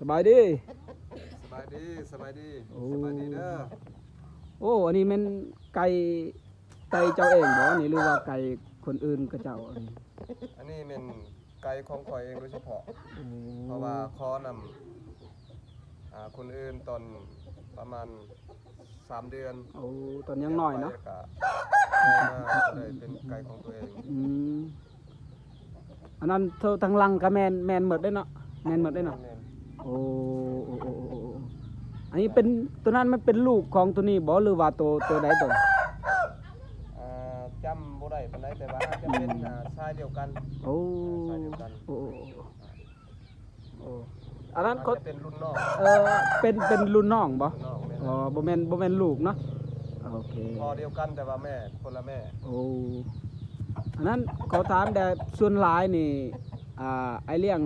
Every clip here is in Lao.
ສະບາຍດີ ສະບາຍດີ ສະບາຍດີ ໂອ້ ສະບາຍດີເດີ. ໂອ້ ອັນນີ້ແມ່ນໄກ່ ໄກ່ເຈົ້າເອງບໍ່ນີ້ ຫຼືວ່າໄກ່ຄົນອື່ນເຂົາເຈົ້າ? ອັນນີ້ ອັນນີ້ແມ່ນໄກ່ຂອງຂ້ອຍເອງໂດຍສະເພາະ ໂອ້ ເພາະວ່າຂໍນຳ ອ່າ ຄົນອື່ນຕອນປະມານສາມເດືອນ. ໂອ້ ຕອນຍັງນ້ອຍເນາະ ແລ້ວກໍ ກໍເລີຍເປັນໄກ່ຂອງຕົວເອງ. ອືມ ອັນນັ້ນ ໂທ ທາງຫຼັງກໍແມ່ນ ແມ່ນໝົດເດ້ເນາະ ແມ່ນໝົດເດ້ເນາະ. ແມ່ນ ໂອ້ ໂອ້ ໂອ້ ໂອ້ ອັນນີ້ເປັນ ໂຕນັ້ນມັນເປັນລູກຂອງໂຕນີ້ບໍ່ ຫຼືວ່າໂຕ ໂຕໃດໂຕ? ອ່າ ຈຳບໍ່ໄດ້ປານໃດ ແຕ່ວ່າອາດຈະເປັນ ອືມ ອ່າ ຊາຍດຽວກັນ. ໂອ້ ຊາຍດຽວກັນ. ໂອ້ ໂອ້ ໂອ້ ໂອ້ ອັນນັ້ນ ອາດຈະເປັນລຸ້ນນ້ອງ ເອີ ເປັນ ເປັນລຸ້ນນ້ອງບໍ່? ລຸ້ນນ້ອງແມ່ນ. ອໍ ບໍ່ແມ່ນ ບໍ່ແມ່ນລູກເນາະ. ໂອເຄ ພໍ່ດຽວກັນແຕ່ວ່າແມ່ຄົນລະແມ່. ໂອ້ ອັນນັ້ນຂໍຖາມແດ່ ສ່ວນຫຼາຍນີ້ ອ່າ ອ້າຍລ້ຽງ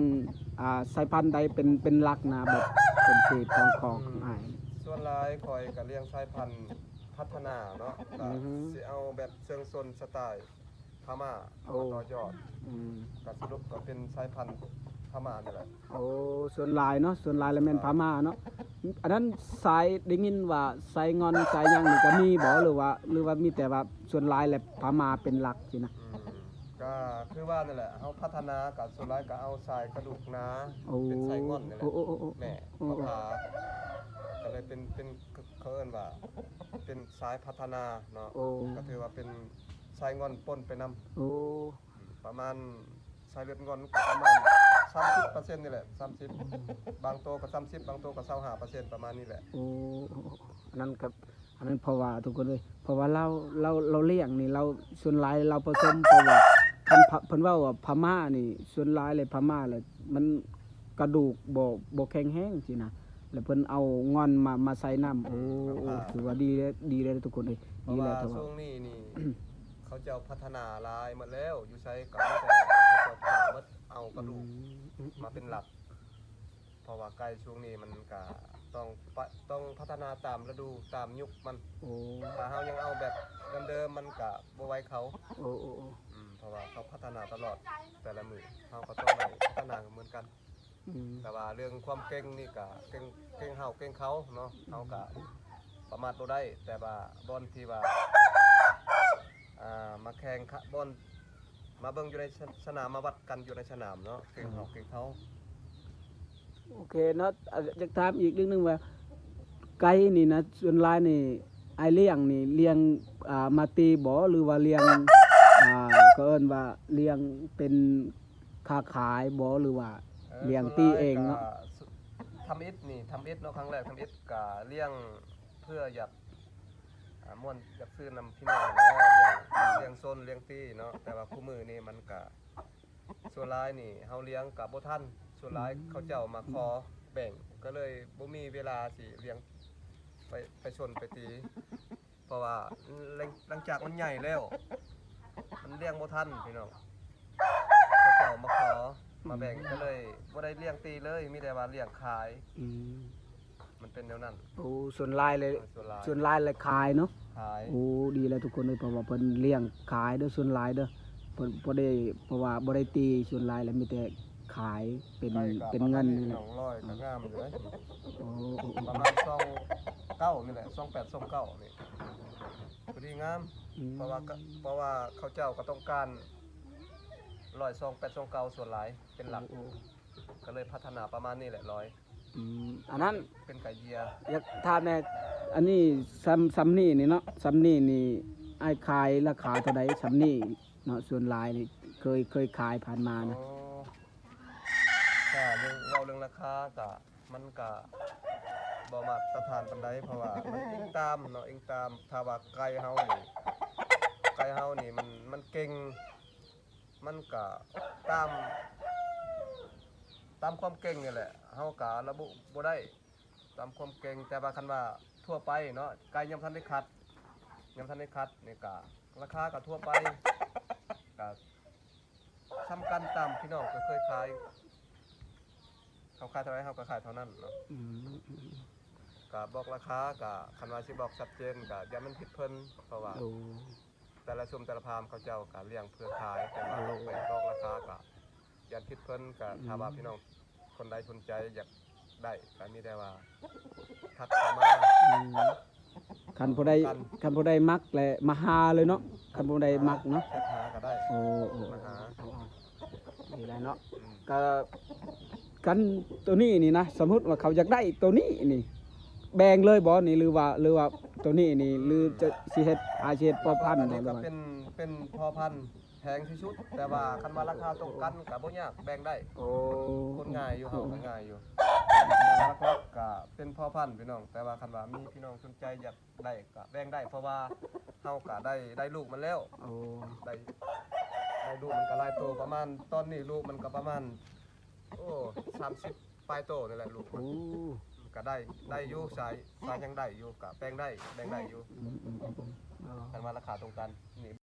ອ່າ ສາຍພັນໃດເປັນ ເປັນຫຼັກນະ ແບບເປັນເສດຂອງຄອກຂອງອ້າຍ? ອືມ ສ່ວນຫຼາຍຂ້ອຍກໍລ້ຽງສາຍພັນພັດທະນາເນາະ ອືຮຶ ກໍຊິເອົາແບບເຊື່ອງຊົນສະໄຕ ພະມ້າ ໂອ້ ມາຕໍ່ຍອດ. ອືມ ກໍສະຫຼຸບກໍເປັນສາຍພັນພະມ້ານີ້ແຫຼະ. ໂອ້ ສ່ວນຫຼາຍເນາະ ສ່ວນຫຼາຍລະແມ່ນພະມ້າເນາະ. ອັນນັ້ນສາຍ ໄດ້ຍິນວ່າສາຍງ່ອນສາຍຫຍັງນີ້ກໍມີບໍ່ ຫຼືວ່າ ຫຼືວ່າມີແຕ່ວ່າສ່ວນຫຼາຍແລ້ວພະມ້າເປັນຫຼັກຊີ້ນະ? ອືມ ກໍຄືວ່ານັ້ນແຫຼະ ເຮົາພັດທະນາກໍສ່ວນຫຼາຍກໍເອົາສາຍກະດູກໜາ ໂອ້ ເປັນສາຍງ່ອນນີ້ແຫຼະ. ໂອ້ ໂອ້ ໂອ້ ແມ່ ໂອ້ ພະ ໂອ້ ພາ ກໍເລີຍເປັນ ເປັນ ເຂົາເອີ້ນວ່າເປັນສາຍພັດທະນາເນາະ. ໂອ້ ກໍຖືວ່າເປັນ ສາຍງ່ອນປົນໄປນຳ. ໂອ້ ປະມານສາຍເລືອດງ່ອນປະມານສາມສິບເປີເຊັນນີ້ແຫຼະ ສາມສິບ ບາງໂຕກໍສາມສິບ ບາງໂຕກໍຊາວຫ້າເປີເຊັນ ປະມານນີ້ແຫຼະ. ໂອ້ ອັນນັ້ນກໍ ອັນນັ້ນເພາະວ່າທຸກຄົນເອີຍ ເພາະວ່າລາວ ລາວ ລາວລ້ຽງນີ້ ລາວສ່ວນຫຼາຍລາວປະສົມ ເພາະວ່າຄັນພະ ເພິ່ນເວົ້າວ່າພະມ້ານີ້ ສ່ວນຫຼາຍແລ້ວພະມ້າແລ້ວມັນກະດູກບໍ່ ບໍ່ແຂງແຮງຊີ້ນະ ແລ້ວເພິ່ນເອົາງ່ອນມາ ມາໃສ່ນຳ. ໂອ້ ອືມ ໂອ້ ຖືວ່າດີແລ້ວ ດີແລ້ວທຸກຄົນເອີຍ ເພາະວ່າຊ່ວງນີ້ນີ້ ເຂົາເຈົ້າພັດທະນາຫຼາຍໝົດແລ້ວ ຢູ່ໃສກໍມີແຕ່ເຂົາເຈົ້າພາໝົດ ເອົາກະດູກ ອືມ ມາເປັນຫຼັກ ເພາະວ່າໄກ່ຊ່ວງນີ້ມັນກະຕ້ອງປະ ຕ້ອງພັດທະນາຕາມລະດູ ຕາມຍຸກມັນ. ໂອ້ ຖ້າເຮົາຍັງເອົາແບບເດີມໆ ມັນກະບໍ່ໄວເຂົາ. ໂອ້ ໂອ້ ໂອ້ ອືມ ເພາະວ່າເຂົາພັດທະນາຕະຫຼອດ ແຕ່ລະມື້ເຮົາກໍຕ້ອງໄດ້ພັດທະນາເໝືອນກັນ. ອືມ ແຕ່ວ່າເລື່ອງຄວາມເກັ່ງນີ້ກະເກັ່ງ ເກັ່ງເຮົາເກັ່ງເຂົາເນາະ ເຮົາກະປະມາດບໍ່ໄດ້ ແຕ່ວ່າບ່ອນທີ່ວ່າ ອ່າ ມາແຂ່ງຂະ ບ່ອນມາເບິ່ງຢູ່ໃນສະ ສະໜາມ ມາວັດກັນຢູ່ໃນສະໜາມເນາະ ເກັ່ງເຮົາ ອືມ ເກັ່ງເຂົາ. ໂອເຄເນາະ ອາ ຢາກຖາມອີກເລື່ອງໜຶ່ງວ່າ ໄກ່ນີ້ນະ ສ່ວນຫຼາຍນີ້ ອ້າຍລ້ຽງນີ້ ລ້ຽງ ອ່າ ມາຕີບໍ່ ຫຼືວ່າລ້ຽງ ອ່າ ເຂົາເອີ້ນວ່າລ້ຽງເປັນ ຄ້າຂາຍບໍ່ ຫຼືວ່າ ເອີ ລ້ຽງຕີເອງເນາະ? ທຳອິດນີ້ ທຳອິດເນາະ ຄັ້ງແລກທຳອິດກະລ້ຽງເພື່ອຢາກ ອ່າ ມ່ວນ ຢາກຊື້ນຳພີ່ນ້ອງຫັ້ນແຫຼະ ລ້ຽງ ລ້ຽງຊົນ ລ້ຽງຕີເນາະ ແຕ່ວ່າຄູ່ມື້ນີ້ມັນກະ ສ່ວນຫຼາຍນີ້ເຮົາລ້ຽງກະບໍ່ທັນ ສ່ວນຫຼາຍ ອືມ ເຂົາເຈົ້າມາຂໍແບ່ງ ກໍເລີຍບໍ່ມີເວລາຊິລ້ຽງ ໄປ ໄປຊົນໄປຕີ. ເພາະວ່າຫຼັງ ຫຼັງຈາກມັນໃຫຍ່ແລ້ວ ມັນລ້ຽງບໍ່ທັນພີ່ນ້ອງ ເຂົາເຈົ້າມາຂໍມາແບ່ງ ອືມ ກໍເລີຍບໍ່ໄດ້ລ້ຽງຕີເລີຍ ມີແຕ່ວ່າລ້ຽງຂາຍ ອືມ ມັນເປັນແນວນັ້ນ. ໂອ້ ສ່ວນຫຼາຍເລີຍ ເອີ ສ່ວນຫຼາຍ ສ່ວນຫຼາຍແລ້ວຂາຍເນາະ ຂາຍ. ໂອ້ ດີແລ້ວທຸກຄົນເອີຍ ເພາະວ່າເພິ່ນລ້ຽງຂາຍເດີ ສ່ວນຫຼາຍເດີ ເພິ່ນບໍ່ໄດ້ ເພາະວ່າບໍ່ໄດ້ຕີ ສ່ວນຫຼາຍແລ້ວມີແຕ່ຂາຍເປັນ ເປັນເງິນນີ້ແຫຼະ. ນ້ອງລອຍກໍງາມຢູ່ເດ້ ໂອ້ ປະມານສອງເກົ້ານີ້ແຫຼະ ສອງແປດ ສອງເກົ້ານີ້ ພໍດີງາມ ອືມ ເພາະວ່າ ເພາະວ່າເຂົາເຈົ້າກໍຕ້ອງການລອຍ ສອງແປດ ສອງເກົ້າ ສ່ວນຫຼາຍເປັນຫຼັກ ໂອ້ ກໍເລີຍພັດທະນາປະມານນີ້ແຫຼະ ລອຍ ອືມ ອັນນັ້ນ ເປັນໄກ່ເຢຍ. ຢາກຖາມແດ່ ອັນນີ້ ຊຳ ຊຳນີ້ນີ້ເນາະ ຊຳນີ້ນີ້ ອ້າຍຂາຍລາຄາເທົ່າໃດ ຊຳນີ້ເນາະ ສ່ວນຫຼາຍນີ້ ເຄີຍ ເຄີຍຂາຍຜ່ານມານະ? ອໍ ຖ້າເລື່ອງ ເວົ້າເລື່ອງລາຄາກະ ມັນກະບໍ່ມາດຕະຖານປານໃດ ເພາະວ່າມັນອີງຕາມເນາະ ອີງຕາມ ຖ້າວ່າໄກ່ເຮົານີ້ ໄກ່ເຮົານີ້ມັນ ມັນເກັ່ງ ມັນກະຕາມ ຕາມຄວາມເກັ່ງນີ້ແຫຼະ ເຮົາກະລະບຸບໍ່ໄດ້ຕາມຄວາມເກັ່ງ ແຕ່ວ່າຄັນວ່າທົ່ວໄປເນາະ ໄກ່ຍັງບໍ່ທັນໄດ້ຂັດ ຍັງບໍ່ທັນໄດ້ຂັດນີ້ກະ ລາຄາກະທົ່ວໄປ ກະ ສ່ຳກັນຕາມພີ່ນ້ອງກໍເຄີຍຂາຍ ເຂົາຂາຍເທົ່າໃດເຮົາກໍຂາຍເທົ່ານັ້ນເນາະ ອືມ ກະບອກລາຄາ ກະຄັນວ່າຊິບອກຊັດເຈນ ກະຢ້ານມັນຜິດເພິ່ນ ເພາະວ່າ ໂອ້ ແຕ່ລະຊຸມແຕ່ລະຟາມເຂົາເຈົ້າກະລ້ຽງເພື່ອຂາຍ ແຕ່ວ່າ ໂອ້ ໄປບອກລາຄາກະຢ້ານຜິດເພິ່ນ ກະ ອືມ ຖ້າວ່າພີ່ນ້ອງຄົນໃດສົນໃຈຢາກ ໄດ້ ກໍມີແຕ່ວ່າທັກເຂົ້າມາ ອືມ ຄັນຜູ້ໃດ ກັນ ຄັນຜູ້ໃດມັກແຫຼະມາຫາເລີຍເນາະ ຄັນຜູ້ໃດມັກເນາະ ແຊັດຫາກໍໄດ້ ໂອ້ ໂອ້ ມາຫາ ເອົາ ເອົາ ນີ້ແຫຼະເນາະ ອືມ ກໍ ຄັນໂຕນີ້ນີ້ນະ ສົມມຸດວ່າເຂົາຢາກໄດ້ໂຕນີ້ນີ້ ແບ່ງເລີຍບໍ່ນີ້ ຫຼືວ່າ ຫຼືວ່າໂຕນີ້ນີ້ ຫຼືຈະຊິເຮັດ ອາ ຊິເຮັດພໍພັນບໍ່ ຫຼືວ່າ ເປັນ ເປັນພໍພັນ ແພງທີ່ສຸດ ແຕ່ວ່າຄັນວ່າລາຄາຕົງກັນກໍບໍ່ຍາກ ແບ່ງໄດ້ ໂອ້ ຄົນງ່າຍຢູ່ ເຮົາກໍງ່າຍຢູ່ ແຕ່ວ່າຫຼັກໆກໍເປັນພໍພັນພີ່ນ້ອງ ແຕ່ວ່າຄັນວ່າມີພີ່ນ້ອງສົນໃຈຢາກໄດ້ກໍແບ່ງໄດ້ ເພາະວ່າເຮົາກໍໄດ້ ໄດ້ລູກມັນແລ້ວ ໂອ້ ໄດ້ ໄດ້ລູກມັນກໍຫຼາຍໂຕ ປະມານ ຕອນນີ້ລູກມັນກໍປະມານ ໂອ້ ສາມສິບປາຍໂຕນີ້ແຫຼະລູກມັນ ໂອ້ ກໍໄດ້ ໄດ້ຢູ່ ສາຍ ສາຍຍັງໄດ້ຢູ່ ກໍແບ່ງໄດ້ ແບ່ງໄດ້ຢູ່ ອືມໆໆ ຄັນວ່າລາຄາຕົງກັນນີ້